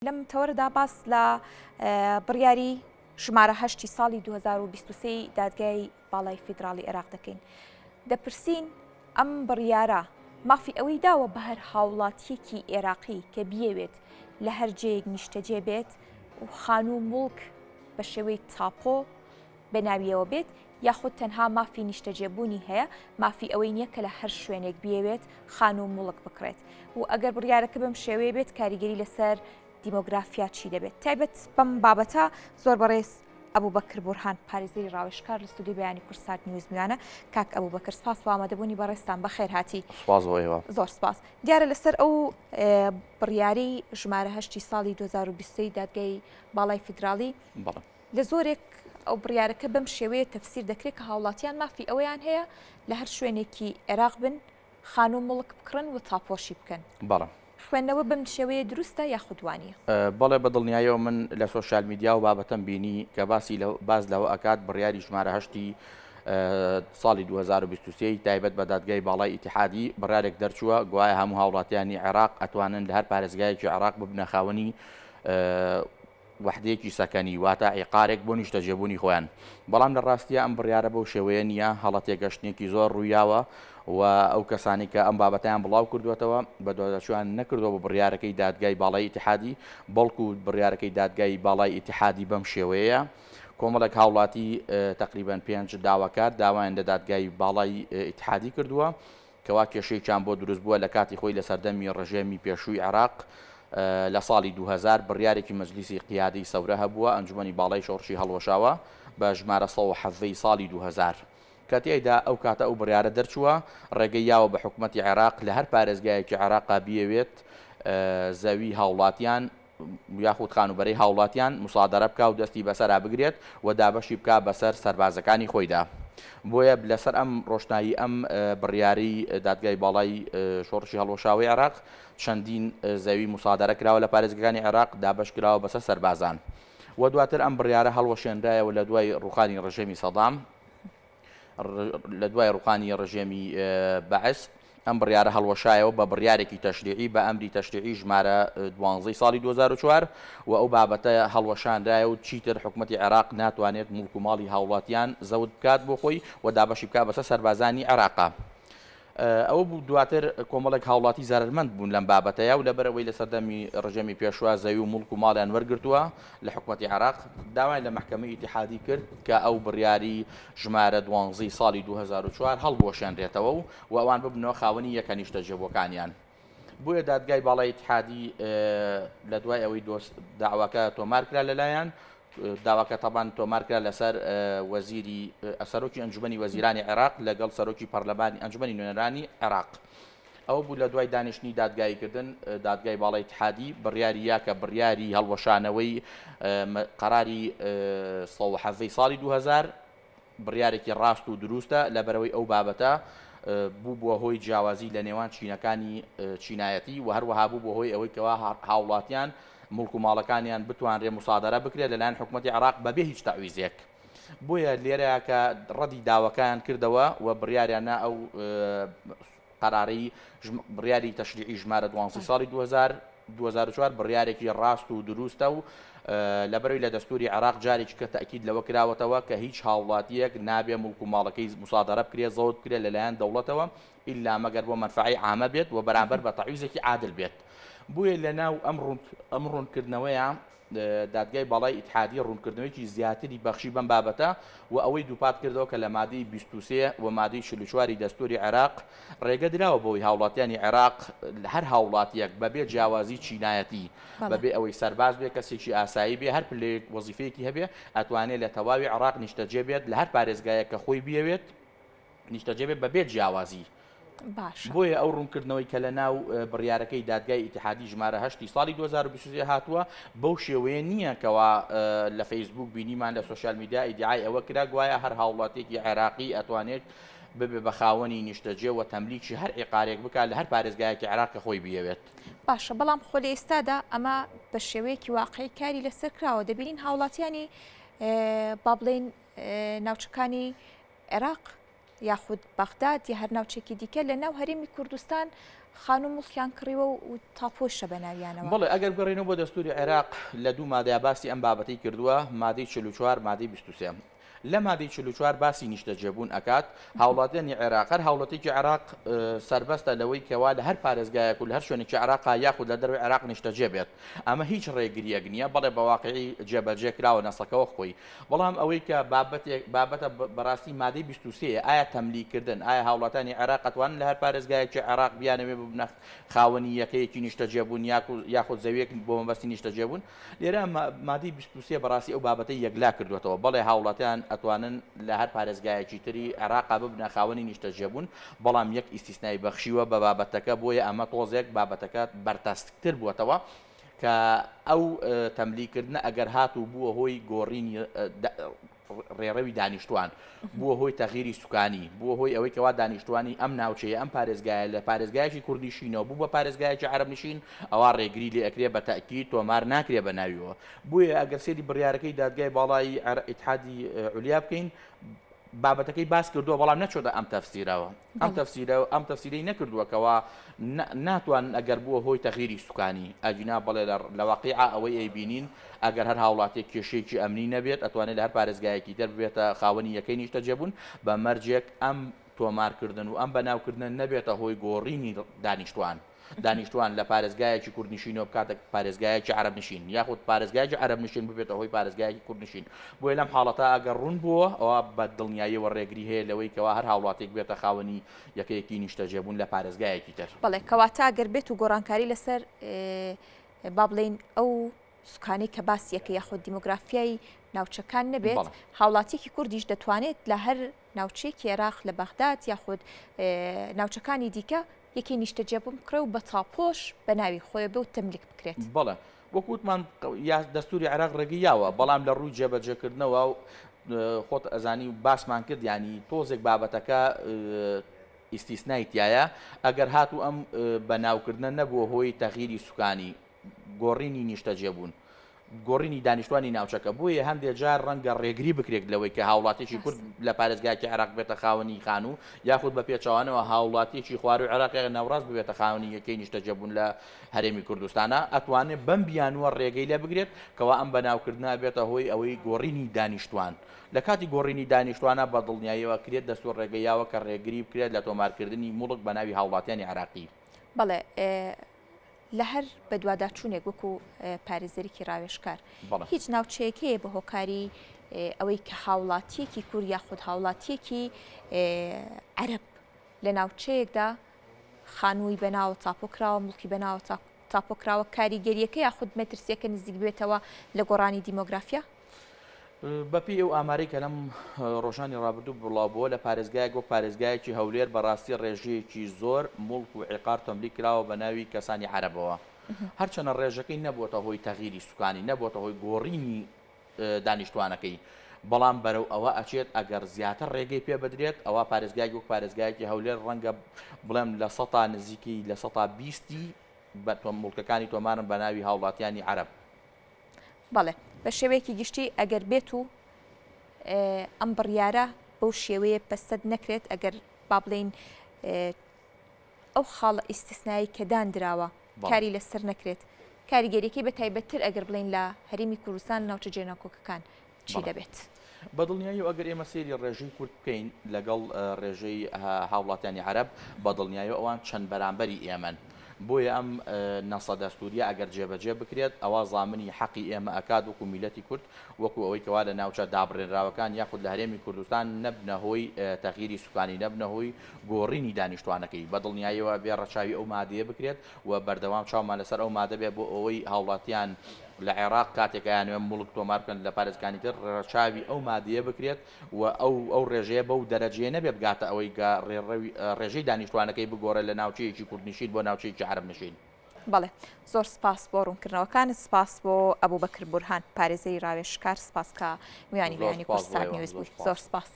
لەم تەوەرەدا باس لە بڕیاری ژمارە هەشتی ساڵی 2023 دادگای باڵای فیدراڵی عێراق دەکەین. دەپرسین ئەم بڕیارە مافی ئەوەی داوە بە هەر هاوڵاتیەکی عێراقی کە بیەوێت لە هەر جێیەک نیشتەجێ بێت و خانوو موڵک بە شێوەی تاپۆ بە ناویەوە بێت یاخود تەنها مافی نیشتەجێبوونی هەیە، مافی ئەوەی نییە کە لە هەر شوێنێک بیەوێت خانوو و موڵک بکڕێت و ئەگەر بڕیارەکە بەم شێوەیە بێت کاریگەری لەسەر دیمۆگرافیا چی دەبێت؟ تایبەت بەم بابەتە زۆر بەڕێز ئەبوبەکر بورهان پارێزەری ڕاوێژکار لە ستۆدیۆی بەیانی کوردسات نیوز میوانە. کاک ئەبوبەکر سپاس بۆ ئامادەبوونی بەڕێزتان بەخێر هاتی. سپاس بۆ ئێوە. زۆر سپاس. دیارە لەسەر ئەو بڕیارەی ژمارە هەشتی ساڵی 2023 دادگای باڵای فیدراڵی، بەڵێ. لە زۆرێک ئەو بڕیارەکە بەم شێوەیە تەفسیر دەکرێت کە هاوڵاتیان مافی ئەوەیان هەیە لە هەر شوێنێکی عێراق بن خانوو موڵک بکڕن و تاپۆشی بکەن. بەڵێ. خوێندنەوە بەم شێوەیە دروستە یاخود وانییە؟ بەڵێ بە دڵنیایەوە من لە سۆشیال میدیا و بابەتەم بینی کە باسی لە باس لەوە ئەکات بڕیاری ژمارە هەشتی ساڵی 2023 ی تایبەت بە دادگای باڵای ئیتیحادی بڕیارێک دەرچووە گوایە هەموو هاوڵاتیانی عێراق ئەتوانن لە هەر پارێزگایەکی عێراق ببنە خاوەنی وەحدەیەکی سەکەنی واتە عیقارێک بۆ نیشتەجێبوونی خۆیان. بەڵام لە ڕاستیا ئەم بڕیارە بەو شێوەیە نییە، هەڵە تێگەشتنێکی زۆر ڕوویاوە و ئەو کەسانەی کە ئەم بابەتەیان بڵاو کردووەتەوە بەدواداچوویان نەکردووە بۆ بڕیارەکەی دادگای باڵای ئیتیحادی، بەڵکو بڕیارەکەی دادگای باڵای ئیتیحادی بەم شێوەیەیە، کۆمەڵێک هاوڵاتی تەقریبەن پێنج داواکار داوایان لە دادگای باڵای ئیتیحادی کردووە کەوا کێشەیەکیان بۆ دروست بووە لە کاتی خۆی لە سەردەمی ڕژێمی پێشووی عێراق لە ساڵی 2000 بڕیارێکی مەجلیسی قیادەی سەورە هەبووە ئەنجومەنی باڵای شۆڕشی هەڵوەشاوە بە ژمارە 117 ی ساڵی 2000 کە تیایدا ئەو کاتە ئەو بڕیارە دەرچووە ڕێگەی یاوە بە حکومەتی عێراق لە هەر پارێزگایەکی عێراقا بیەوێت زەوی هاوڵاتیان یاخود خانووبەرەی هاوڵاتیان موسادەرە بکا و دەستی بەسەرا بگرێت و دابەشی بکا بەسەر سەربازەکانی خۆیدا. بۆیە لەسەر ئەم ڕۆشنایی ئەم بڕیارەی دادگای باڵای شۆڕشی هەڵوەشاوەی عێراق چەندین زەوی موسادەرە کراوە لە پارێزگەکانی عێراق دابەش کراوە بەسەر سەربازان و دواتر ئەم بڕیارە هەڵوەشێنرایەوە لە دوای ڕوخانی ڕژێمی سەدام. لە دوای ڕوخانی ڕژێمی بەعس ئەم بڕیارە هەڵوەشایەوە بە بڕیارێکی تەشریعی بە ئەمری تەشریعی ژمارە دوانزەی ساڵی 2004 و ئەو بابەتە هەڵوەشانرایە و چیتر حکومەتی عێراق ناتوانێت موڵک و ماڵی هاوڵاتیان زەوت بکات بۆ خۆی و دابەشی بکات بەسەر سەربازانی عێراقا. ئەوە بوو دواتر کۆمەڵێک هاوڵاتی زەرەرمەند بوون لەم بابەتەیا و لەبەرئەوەی لە سەردەمی ڕژێمی پێشوا زەوی و موڵک و ماڵیان وەرگرتووە لە حکومەتی عێراق داوایان لە مەحکەمەی ئیتیحادی کرد کە ئەو بڕیاری ژمارە دوانزەی ساڵی 2004 هەڵبوەشێنرێتەوە و و ئەوان ببنەوە خاوەنی یەکە نیشتەجێبووەکانیان. بۆیە دادگای باڵای ئیتحادی لە دوای ئەوەی دۆس داواکە تۆمار کرا لەلایەن داواکە تەبان تۆمار کرا لەسەر وەزیری سەرۆکی ئەنجومەنی وەزیرانی عێراق لەگەڵ سەرۆکی پەرلەمانی ئەنجومەنی نوێنەرانی عێراق. ئەوە بوو لە دوای دانیشتنی دادگاییکردن دادگای باڵای ئیتحادی بڕیاری یا کە بڕیاری هەڵوەشانەوەی قەراری 117 ساڵی 2000 بڕیارێکی ڕاست و دروستە، لەبەرئەوەی ئەو بابەتە بووبووە هۆی جیاوازی لە نێوان چینەکانی چینایەتی و هەروەها بووبووە هۆی ئەوەی کەوا هاوڵاتیان موڵک و ماڵەکانیان بتوانرێ موسادەرە بکرێت لەلایەن حکومەتی عێراق بەبێ هیچ تەعویزێک. بۆیە لێرەیە کە ڕەدی داواکەیان کردەوە و بڕیاریان نا ئەو قەرارەی بڕیاری تەشریعی ژمارە دوانزەی ساڵی 2004 بڕیارێکی ڕاست و دروستە و لەبەرەوەی لە دەستوری عێراق جارێکی کە تەئکید لەوە کراوەتەوە کە هیچ هاوڵاتیەک نابێ موڵک و ماڵەکەی موسادەرە بکرێ زەوت بکرێ لەلایەن دەوڵەتەوە ئیلا مەگەر بۆ مەنفەعەی عامە بێت و بەرامبەر بە تەعویزێکی عادل بێت بۆیە لەناو ئەم ڕوونکردنەوەیە دادگای باڵای ئیتحادی ڕوونکردنەوەیەکی زیاتری بەخشی بەم بابەتە و ئەوەی دووپات کردەوە کە لە مادەی 23 و مادەی 44 ی دەستووری عێراق ڕێگە دراوە بەوەی هاوڵاتیانی عێراق هەر هاوڵاتیەک بەبێ جیاوازی چینایەتی بەبێ ئەوەی سەرباز بێ کەسێکی ئاسایی بێ هەر پلەیەک وەزیفەیەکی هەبێ ئەتوانێ لە تەواوی عێراق نیشتەجێ بێت لە هەر پارێزگایەک کە خۆی بیەوێت نیشتەجێ بێت بەبێ جیاوازی. باشە. بۆیە ئەو ڕوونکردنەوەی کە لە ناو بڕیارەکەی دادگای ئیتیحادی ژمارە هەشتی ساڵی 2023 هاتووە بەو شێوەیە نییە کەوا لە فەیسبوک بینیمان لە سۆشیال میدیا ئیدیعای ئەوە کرا گوایە هەر هاوڵاتیەکی عێراقی ئەتوانێت ببێ بە خاوەنی نیشتەجێ و تەملیکی هەر عیقارێک بکات لە هەر پارێزگایەکی عێراق کە خۆی بیەوێت. باشە بەڵام خۆ لە ئێستادا ئەمە بە شێوەیەکی واقعی کاری لەسەر کراوە دەبینین هاوڵاتیانی با بڵێین ناوچەکانی عێراق. یاخود بەغداد یا هەر ناوچێکی دیکە لە ناو هەرێمی کوردستان خانوو موڵکیان کڕیوە و تاپۆشە بە ناویانەوە. بەڵێ ئەگەر بگەڕێینەوە بۆ دەستووری عێراق لە دوو مادەیا باسی ئەم بابەتەی کردووە، مادەی 44 مادەی 23. لە مادەی 44 باسی نیشتەجێبوون ئەکات، هاوڵاتیانی عێراق، هەر هاوڵاتیەکی عێراق سەربەستە لەوەی کەوا لە هەر پارێزگایەک و لە هەر شوێنێکی عێراقا یاخود لە دەرەوەی عێراق نیشتەجێ بێت. ئەمە هیچ ڕێگرییەک نییە، بەڵێ بە واقیعی جێبەجێ کراوە نەسەکە وەک خۆی. بەڵام ئەوەی کە بابەتێک بابەتە بەڕاستی مادەی 23 یە ئایا تەملیک کردن ئایا هاوڵاتانی عێراق ئەتوانن لە هەر پارێزگایەکی عێراق بیانەوێ ببنە خاوەنی یەکەیەکی نیشتەجێبوون یاخود زەویەک بۆ مەبەستی نیشتەجێبوون لێرە مادەی 23 بەڕاستی ئەو بابەتەی یەکلا کردوێتەوە بەڵێ هاوڵاتیان ئەتوانن لە هەر پارێزگایەکی تری عێراقا ببنە خاوەنی نیشتەجێبوون بەڵام یەک ئیستیسنای بەخشیوە بە بابەتەکە بۆیە ئەمە تۆزێک بابەتەکە بەرتەسکتر بووەتەوە کە ئەو تەملیک کردنە ئەگەر هاتوو بووە هۆی گۆڕینی ڕێڕەوی دانیشتوان بووە هۆی تەغیری سوکانی بووە هۆی ئەوەی کەوا دانیشتوانی ئەم ناوچەیە ئەم پارێزگایە لە پارێزگایەکی کوردنشینەوە بوو بە پارێزگایەکی عەرەبنشین ئەوا ڕێگری لێ ئەکرێ بە تەئکید تۆمار ناکرێ بە ناویەوە بۆیە ئەگەر سەیری بڕیارەکەی دادگای باڵای ئیتحادی عولیا بکەین بابەتەکەی باس کردووە بەڵام نەچۆتە ئەم تەفسیرەوە ئەم تەفسیرە ئەم تەفسیرەی نەکردووە کەوا ناتوانن ئەگەر بووە هۆی تەغیری سوکانی ئەگینا بەڵێ لە واقیعا ئەوەی ئەیبینین ئەگەر هەر هاوڵاتیەک کێشەیەکی ئەمنی نەبێت ئەتوانێت لە هەر پارێزگایەکی تر ببێتە خاوەنی یەکەی نیشتەجێبوون بە مەرجێک ئەم تۆمارکردن و ئەم بەناوکردنە نەبێتە هۆی گۆڕینی دانیشتوان. دانیشتوان لە پارێزگایەکی کوردنشینەوە بکاتە پارێزگایەکی عەرەبنشین یاخود پارێزگایەکی عەرەبنشین ببێتە هۆی پارێزگایەکی کوردنشین. بۆیە لەم حاڵەتە ئەگەر ڕوون بووەوە ئەوا بە دڵنیاییەوە ڕێگری هەیە لەوەی کەوا هەر هاوڵاتیەک بێتە خاوەنی یەکەیەکی نیشتەجێبوون لە پارێزگایەکی تر. بەڵێ کەواتە ئەگەر بێت و گۆڕانکاری لەسەر با بڵێین ئەو سوکانەی کە باسی ئەکەی یاخود دیمۆگرافیای ناوچەکان نەبێت هاوڵاتیەکی کوردیش دەتوانێت لە هەر ناوچەیەکی عێراق لە بەغداد یاخود ناوچەکانی دیکە یەکەی نیشتەجێبوون بکڕێ و بە تاپۆش بە ناوی خۆی بێ و تەملیک بکرێت. بەڵێ وەک وتمان دەستوری عێراق ڕێگەی یاوە بەڵام لە ڕووی جێبەجێکردنەوە و خۆت ئەزانی و باسمان کرد ینی تۆزێک بابەتەکە ئیستیسنای تایە ئەگەر هاتوو ئەم بەناوکردنە نەبووە هۆی تەغیری سوکانی گۆڕینی نیشتەجێبوون، گۆڕینی دانیشتوانی ناوچەکە، بۆیە هەندێ جار ڕەنگە ڕێگری بکرێت لەوەی کە هاوڵاتیەکی کورد لە پارێزگایەکی عێراق بێتە خاوەنی خانوو، یاخود بە پێچەوانەوە هاوڵاتیەکی خوارووی عێراق یان ناوڕاست ببێتە خاوەنی یەکەی نیشتەجێبوون لە هەرێمی کوردستانا، ئەتوانێت بەم بیانووە ڕێگەی لێ بگرێت کەوا ئەم بەناوکردنە ئەبێتە هۆی ئەوەی گۆڕینی دانیشتوان. لە کاتی گۆڕینی دانیشتوانا بە دڵنیاییەوە کرێت دەستوور ڕێگەی یاوە کە ڕێگری بکرێت لە تۆمارکردنی موڵک بە ناوی هاوڵاتیانی عێراقی. بەڵێ لە هەر بەدواداچوونێک وەکو پارێزەرێکی ڕاوێژکار هیچ ناوچەیەک هەیە بە هۆکاری ئەوەی کە هاوڵاتیەکی کورد یاخود هاوڵاتیەکی عەرەب لە ناوچەیەکدا خانووی بەناوە تاپۆ کراوە مڵکی بەناوە تاپۆ کراوە کاریگەریەکە یاخود مەترسیەکە نزیک بێتەوە لە گۆڕانی دیمۆگرافیا؟ بەپێی ئەو ئامارەی کە لەم ڕۆژانی ڕابردوو بڵاوبووە لە پارێزگایەک وەک پارێزگایەکی هەولێر بەڕاستی ڕێژەیەکی زۆر موڵک و عیقار تەملیک کراوە بە ناوی کەسانی عەرەبەوە هەرچەنە ڕێژەکەی نەبووەتە هۆی تەغیری سوکانی نەبووەتە هۆی گۆڕینی دانیشتوانەکەی بەڵام بەرەو ئەوە ئەچێت ئەگەر زیاتر ڕێگەی پێ بدرێت ئەوا پارێزگایەک وەک پارێزگایەکی هەولێر ڕەنگە بڵێم لە سەتا نزیکی لە سەتا بیستی بە موڵکەکانی تۆمارن بە ناوی هاوڵاتیانی عەرەب. بەڵێ بە شێوەیەکی گشتی ئەگەر بێت و ئەم بڕیارە بەو شێوەیە پەسەند نەکرێت ئەگەر با بڵێین ئەو خاڵە ئیستسنایی کە داندراوە کاری لەسەر نەکرێت کاریگەریەکەی بە تایبەتتر ئەگەر بڵێین لە هەرێمی کوردستان ناوچە جێناکۆکەکان چی دەبێت؟ بە دڵنیاییەوە ئەگەر ئێمە سەیری ڕێژەی کورد بکەین لەگەڵ ڕێژەی هاوڵاتیانی عەرەب، بە دڵنیاییەوە ئەوان چەند بەرامبەری ئێمەن. بۆیە ئەم نەسە دەستووریە ئەگەر جێبەجێ بکرێت ئەوا زامنی حەقی ئێمە ئەکات وەکو میللەتی کورد، وەکو ئەوەی کەوا لە ناوچە دابڕێنراوەکان یاخود لە هەرێمی کوردستان نەبنە هۆی تەغیری سوکانی، نەبنە هۆی گۆڕینی دانیشتوانەکەی. بە دڵنیاییەوە ئەبێ ڕەچاوی ئەو مادەیە بکرێت و بەردەوام چاومان لەسەر ئەو مادە بێ بۆ ئەوەی هاوڵاتیان لە عێراق کاتێک ئەیانەوێت موڵک تۆمار بکەن لە پارێزگانی تر ڕەچاوی ئەو مادەیە بکرێت و ئەو ئەو ڕێژەیە بەو دەرەجەیە نەبێت بگاتە ئەوەی کە ڕێڕەوی ڕێژەی دانیشتوانەکەی بگۆڕێت لە ناوچەیەکی کوردنشین بۆ ناوچەیەکی عەرەبنشین. بەڵێ زۆر سپاس بۆ ڕوونکردنەوەکانت سپاس بۆ ئەبوبەکر بورهان پارێزەری ڕاوێژکار سپاس کە میوانی زۆر بەیانی سپاس بۆ کوردسات ئێوە نیوز زۆر بووی سپاس. زۆر سپاس.